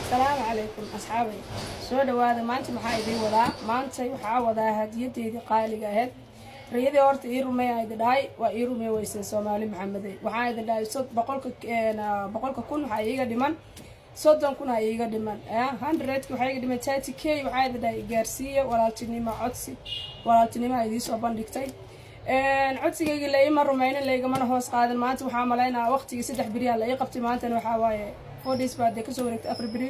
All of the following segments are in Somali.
Asalaamu calaykum asxaabay, soo dhawaada. Maanta maxaa idiin wadaa? Maanta waxaa wadaa hadiyadeydii qaaliga ahayd. Riyadii horta ii rumey aa idin dhahay, waa ii rumey weyseen. Soomaali Maxamedey, waxaa idin dhahay boqolka 100,000 waxaa iiga dhiman, 30,000 aa iiga dhiman, 100-ki waxaa iiga dhiman 30K. Waxaa idin dhahay gaarsiiya walaaltinimo, codsi walaaltinimo aa idiin soo bandhigtay. Codsigaygii la iima rumeynin, laigamana hoos qaadin. Maanta waxaa malaynaa waqtigii 3 beriyaa la ii qabtay. Maantana waxaa waaye 4 days baa dee kasoo wareegtay, 4 beri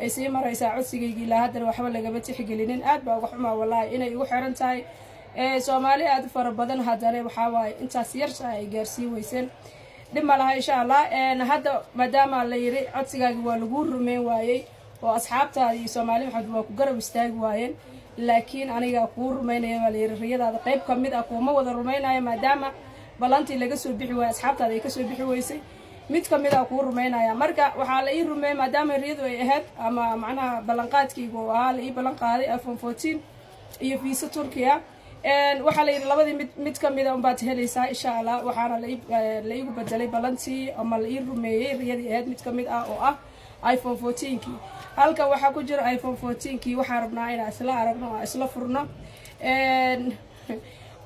ay sii maraysaa. Codsigaygii ilaa haddana waxba lagama tixgelinin. Aad baa uga xumaa wallaahi inay igu xiran tahay Soomaali aad u fara badan, haddana waxaa waaye intaas yarta ay gaarsiin weyseen. Dhib ma laha, insha Allah. Hadda maadaama la yiri codsigaagi waa laguu rumeyn waayey oo asxaabtaada iyo Soomaali Maxamed waa ku garab istaagi waayeen, laakiin aniga kuu rumeynaya baa layiri. Riyadaada qayb ka mid ah, kuuma wada rumaynayo, maadaama ballantii laga soo bixi waayey, asxaabtaada ay kasoo bixi weysay, mid ka mid a kuu rumeynaya. Marka waxaa la ii rumeeyey, maadaama riyadu ay ahayd ama macnaha ballanqaadkaygu oo ahaa la ii ballan qaaday iPhone 14 iyo fiisa Turkiya, waxaa la yidhi labadii mid mid ka mida unbaad helaysaa, insha Allah. Waxaana la iigu bedelay ballantii ama la ii rumeeyey riyadii ahayd mid ka mid ah oo ah iPhone 14-kii. Halkan waxaa ku jira iPhone 14-kii. Waxaan rabnaa inaan isla aragno oo isla furno.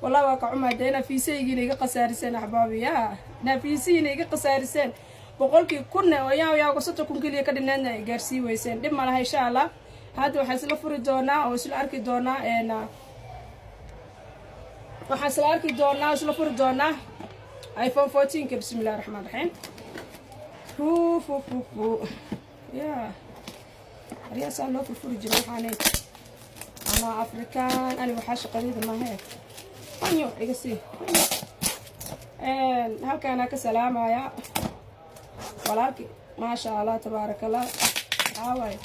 Wallahi waa ka xumaa dee inaa fiisaygiina iga khasaariseen, axbaabi, ya inaa fiisihiina iga khasaariseen, 100,000-na oo yaa yaaga 30,000 keliya ka dhineedna ay gaarsii weyseen. Dhib ma laha, insha Allah. Hadda waxaan isla furi doonaa oo isla arki doonaa, waxaan isla arki doonaa, isla furi doonaa iPhone 14-ka. Bismi illahi raxmaan raxiim. Fu fu fu fu ya aryaasaa loo furfuri jira. Waxaanay ama Afrikaan ani waxaa shaqadayda maahe. Anyo iga sii. Halkaanaa ka salaamaya walaalki, maasha Allah, tabaaraka Allah. Waxaa waaye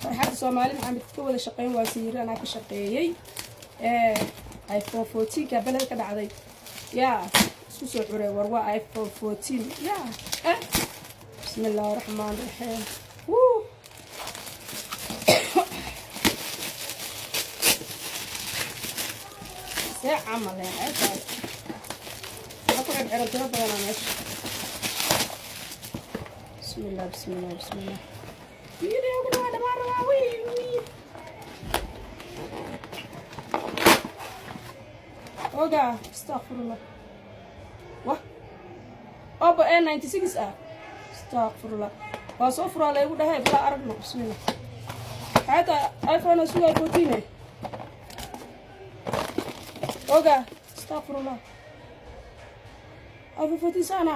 farxadda Soomaali Maxamed ka wada shaqeyn waa siiri. Anaa ka shaqeeyey iPhone 14-ka beled ka dhacday. Yaa isku soo xurey? War waa iPhone 14. Ya, bismi illaahi raxmaan raxiim. Wuu see camal ceebtaas waxaa ku xirxiran tiro badanaa meesha. Bismi illah, bismi illah, bismi illah. Videoguna waa dhamaan rabaa. Wiy wiy oga, astaqfirullah. Wah, Oppo A96 ah. Astaqfirullah, waa soo furaa laygu dhahay. Balaa aragno. Bismillah. Xataa iPhone sugaa 14. Oga, astaqfirullah, iPhone 14 sana.